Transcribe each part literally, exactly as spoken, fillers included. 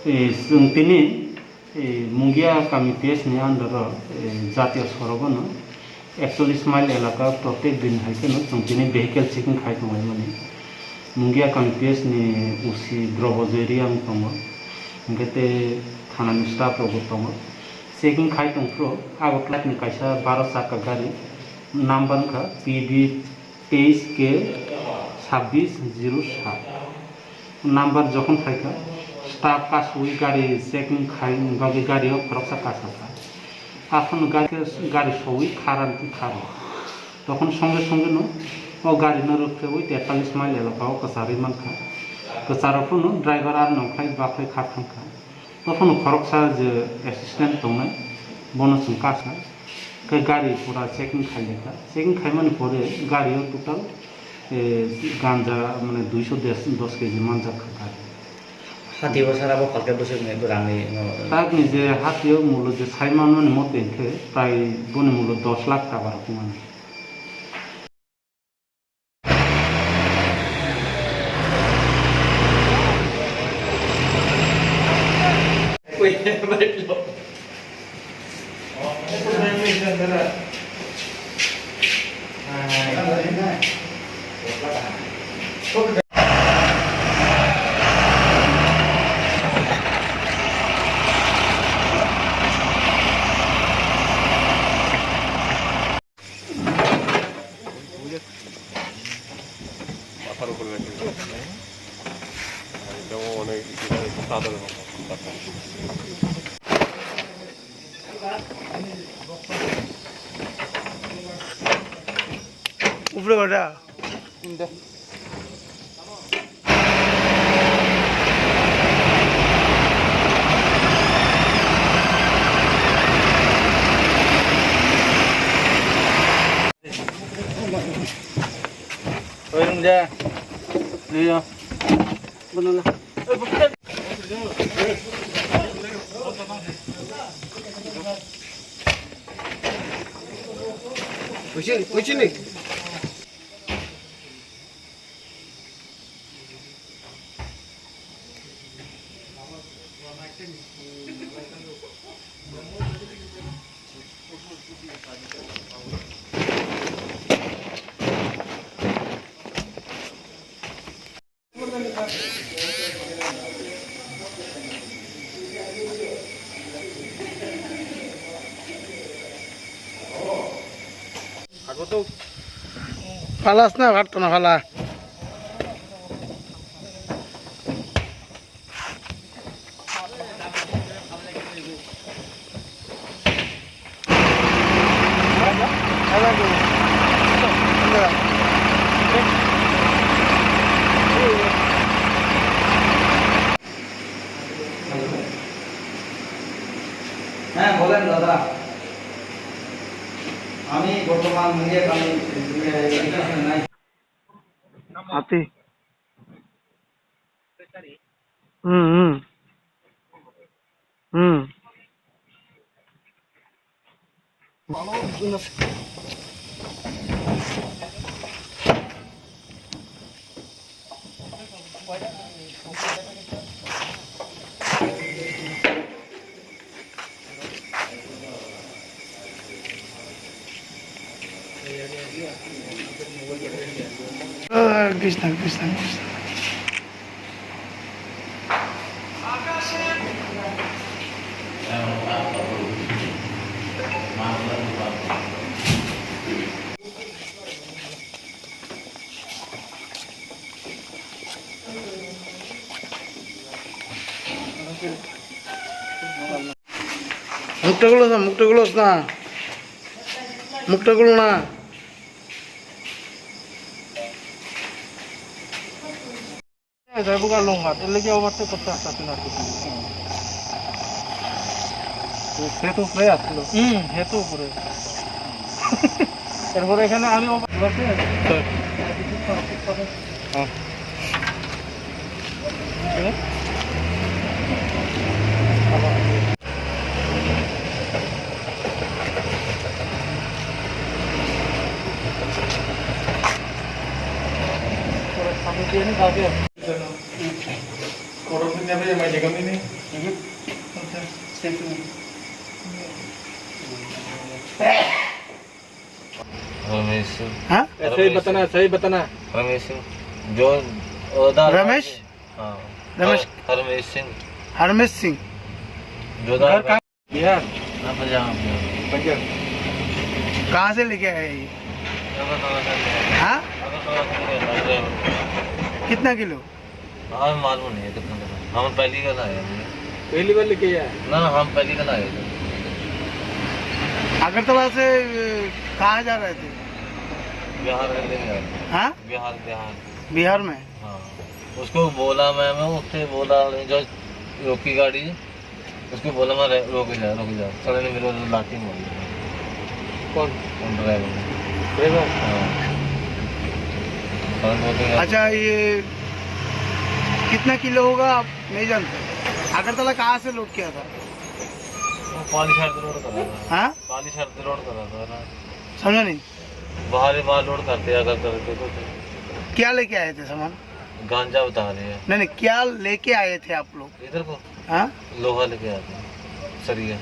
Eh, chwng tini, eh, Mungia kami P S ni under o, eh, jatiyo sorogo no ekchollish mile elaka protek din hai kheno chwng tini vehicle checking khai tonglaimani. Mungia kami P S ni O C Drobo Joy Reang tongo, hwnkhe tei thana ni staff rok bo tongo. Checking khai tongphuru Agartala ni kaisa baro chakka gari, number wngkha P B teis K sabbish zero sat. Number jokhon phaikha, staff kasui gari checking khai bagwi gari o khoroksa kasakha. Aphano gari khe, gari soui kharan khe kharo. Tokhon songe songe no o gari no rwkhrwi tetalis mile elaka o kwcharwi mankha. Kwcharo phano driver ar nongkhai bakhai kha thangkha. Tophano khoroksa je assistant tongnai, bono chwng kasa, khe gari pura checking khailaikha. Checking khaimani pore gari o total, eh, ganja mane duiso dos K G manjak kha gari. Hati o sara bo phalke bwswk ni bwrang ni, no? Takni je hati o mulo je sai manmani mote khe prai boni mulo dos lakh taka rok wngmani. উপরে কটা? তিনটা। Oy, rung ja. Iya. Bener lah. Kucing, kucing nih. Phalas na, bhat kono phala. হ্যাঁ, বলেন দাদা। আমি বর্তমান মুঙ্গিয়া কামি, এ, এখানে নাই। হাতি। হুম, হুম। হুম। আহ, কৃষ্ণ, কৃষ্ণ, কৃষ্ণ। মুখটা খুলো না, মুখটা খুলোস না, মুখটা খুলো না। Jai buga longma, tele ki overtake korte aste aste na. সে তো উপরে আসছিল। হুম, সে তো উপরে। এরপরে এখানে আমি ওভার-, হ্যাঁ। Mai jaga ini. Mhm. Oke. Same to me. Ramesh सिंह। हाँ? ऐसे ही रमेश बताना, सिंह। सही बताना। रमेश सिंह, जो उधर रमेश? हाँ। रमेश? हर-, हरमेश सिंह। हरमेश सिंह। जो घर उधर कहाँ? बिहार। हाँ, पंजाब, पंजाब। पंजाब। कहाँ से लेके आए ये? अगरतला से ले आए। हाँ? अगरतला से ले आए, ड्राइवर। कितना किलो? हाँ, मालूम नहीं है कितना किलो। हम पहली बार आए हैं। पहली बार लेके आया? ना, ना, हम पहली बार आए थे। अगरतला से, अ, कहाँ जा रहे थे? बिहार में लेके आए थे। हाँ? बिहार, बिहार। बिहार में? हाँ। उसको बोला मैं, मैं उससे बोला, जो रोकी गाड़ी, उसको बोला मैं, "रे-, रुक जा, रुक जा।" साले ने मेरे को लाठी मारी। कौन? कौन ड्राइवर? ड्राइवर? हाँ। साले बोलते हैं, अच्छा, ये कितना किलो होगा आप नहीं जानते? अगरतला कहाँ से लोड किया था? वो पाली साइड से लोड कर रहा था। हाँ? पाली साइड से लोड कर रहा था ना। समझा नहीं? बाहर ही बाहर लोड करते हैं, अगर करते तो। क्या लेके आए थे सामान? गांजा बता रहे हैं। नहीं, नहीं, क्या लेके आए थे आप लोग? इधर को हाँ? लोहा लेके आए थे, सरिया।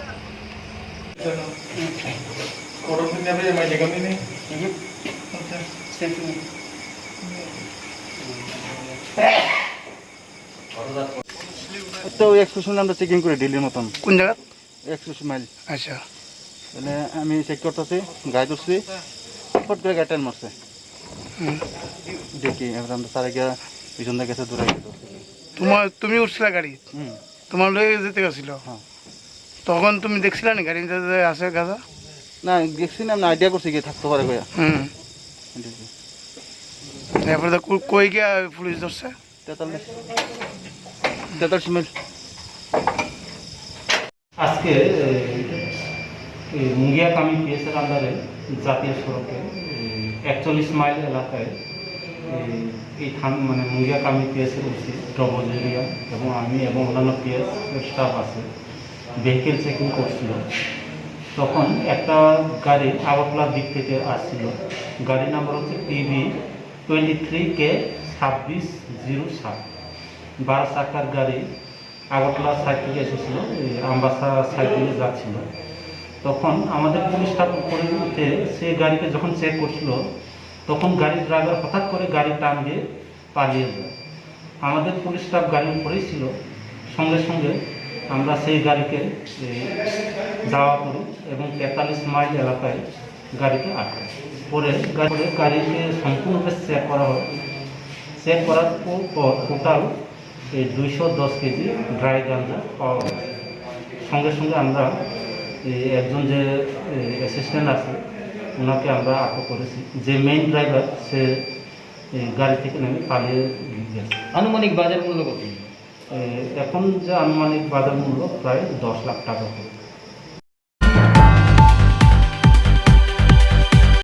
তো ওই এক্সপ্রেশন আমরা চেকিং করে ডেইলি মতন। কোন জায়গা? একশো মাইল। আচ্ছা। মানে আমি চেক করতেছি, গাড়ি ধরছি, ফট করে গাড়ি টান মারছে। হুম। দেখি, এবার আমরা তারা গিয়া পিছন দিয়ে গেছে, দূরে গেছে। তোমার, তুমি উঠছিলা গাড়ি? হুম। তোমার লয়ে যেতে গেছিল? হ্যাঁ। তখন তুমি দেখছিলা না গাড়িতে যে আছে গাঁজা? না, দেখছি না, আমি আইডিয়া করছি কি থাকতে পারে কইয়া। হুম। এটাই কি। এরপরে তো কো-, কই গিয়া পুলিশ ধরছে? তেতাল্লিশ। তেতাল্লিশ মাইল। আজকে, এ, এ, মুঙ্গিয়াকামি পিএস এর আন্ডারে জাতীয় সড়কে, এ, একচল্লিশ মাইল এলাকায়, এ, এই থান-, মানে মুঙ্গিয়াকামি পিএস এর ওসি দ্রব্য জুয়েরিয়া এবং আমি এবং অন্যান্য পিএস এর স্টাফ আছে, ভেহিকেল চেকিং করছিল। তখন একটা গাড়ি আগরতলার দিক থেকে আসছিল, গাড়ি নাম্বার হচ্ছে পিবি টোয়েন্টি থ্রি কে ছাব্বিশ জিরো সাত, বারো চাকার গাড়ি। আগরতলা সাইড থেকে এসেছিল, এই আমবাসা সাইড দিয়ে যাচ্ছিল। তখন আমাদের পুলিশ স্টাফ উপরে উঠে সেই গাড়িকে যখন চেক করছিল, তখন গাড়ির ড্রাইভার হঠাৎ করে গাড়ি টান দিয়ে পালিয়ে যায়। আমাদের পুলিশ স্টাফ গাড়ির উপরেই ছিল, সঙ্গে সঙ্গে আমরা সেই গাড়িকে, এ, ধাওয়া করি এবং তেতাল্লিশ মাইল এলাকায় গাড়িকে আটকায়। পরে গাড়ি, পরে গাড়িকে সম্পূর্ণরূপে চেক করা হয়। চেক করার পর, পর টোটাল এই দুইশো দশ কেজি ড্রাই গাঞ্জা পাওয়া গেছে। সঙ্গে সঙ্গে আমরা এই একজন যে, এ, অ্যাসিস্ট্যান্ট আছে, ওনাকে আমরা আটক করেছি। যে মেইন ড্রাইভার, সে এই গাড়ি থেকে নেমে পালিয়ে গেছে। আনুমানিক বাজার মূল্য কত? এ, এখন যে আনুমানিক বাজার মূল্য প্রায় দশ লাখ টাকা হবে।